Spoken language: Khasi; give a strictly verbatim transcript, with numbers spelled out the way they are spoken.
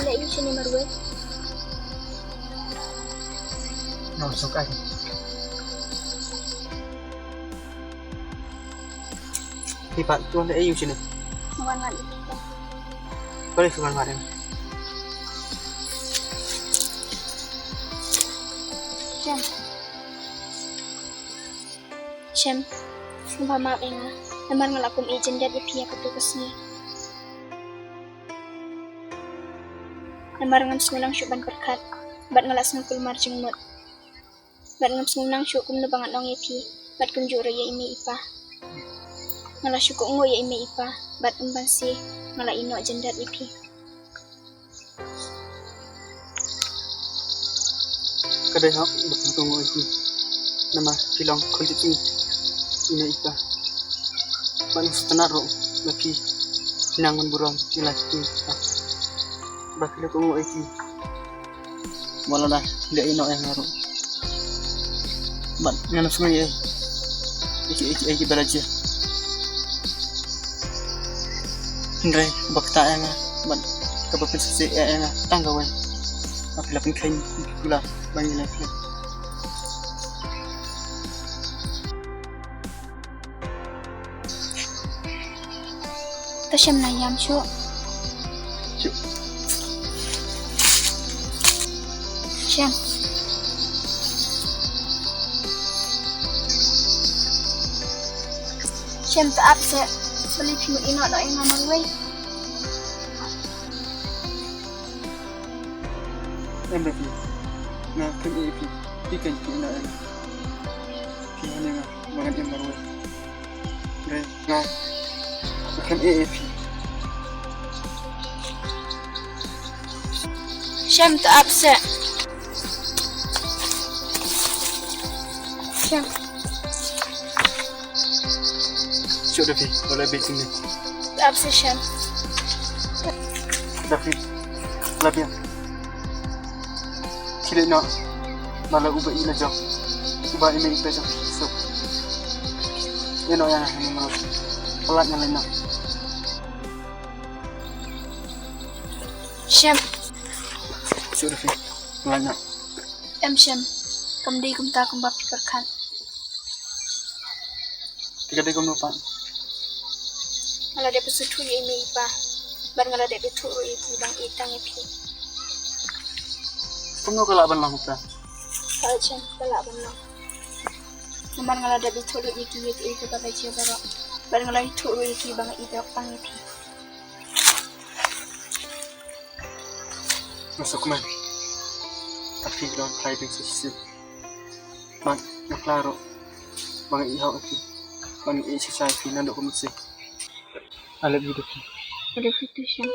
Leh ïa u shane marwei. Ngam sngewsih. Phi pat, to leh ïa u shane. Wan wan. Balei phi wan wan? Shem. Shem, sngewbha map ïa nga. Namar nga la kum ïeit jyndat ïa phi ha kato ka sngi. Namar ngam sngewlang shuh ban pyrkhat bad nga la sngew kulmar jingmut. Bad ngam sngewlang shuh kumno ba ngan ong ïa phi bad kumjuh ruh ïa i mei i pa. Nga la shu kohnguh ïa i mei i pa bad ym banse nga la ïehnoh jyndat ïa phi. Ka dei hok ba phi kohnguh ïa phi. Namar phi long khun jong i mei i pa. Bad nga sngewtynnat ruh ba phi nang ban burom ïa la ki ba phi la kohnguh ïa phi. Wat la da phi la ïehnoh ïa nga ruh. Bad ngam sngew ïa kiei kiei kiba la jia. Hynrei kaba ktah ïa nga bad kaba pynsngewsih ïa nga tang kawei, ba phi la pynkheiñ ïa ki kular ba ngi leh phi. To Shem, la ïam shuh. Shuh. Shem. Shem, to ap seh. Balei phi mut ïehnoh noh ïa nga marwei? Em, Rafi. Nga khlem ïeh ïa phi. Phi keiñ phi ïehnoh ïa nga. Phi wan ïa nga ba ngan im marwei. Hynrei nga, nga khlem ïeh ïa phi. Shem, to ap seh. Shem. Shuh Rafi, to leh beit hangne. To ap seh Shem. Rafi, la biang. Khie leit noh. Ba la u ba ïeit la jong u ba i mei i pa jong phi. Suk. Ïehnoh ïa nga hangne marwei. Palat ngan leit noh. Shem. Shuh Rafi. Palat noh. Em Shem. Kam dei kumta kumba phi pyrkhat. Te ka dei kumno pat? Nga la dep sngewthuh ïa i mei i pa bad nga la dep ïathuh ruh ïa ki ba nga ïeit tang ïa phi. Kumno ka lah ban long kumta? Ka dei Shem, ka lah ban long. Namar nga la dep ïathuh lut ïa ki ïa kiei kiba la jia baroh bad nga la ïathuh ruh ïa ki ba nga ïeit tang ïa phi. Nga sngewkmen ba phi don phai biang shisien. Bad nga phla ruh ba nga ïeit hok ïa phi, ba nga ïeit shisha ïa phi naduh ka mynsiem. I love you, Rafi. I love you too, Shem.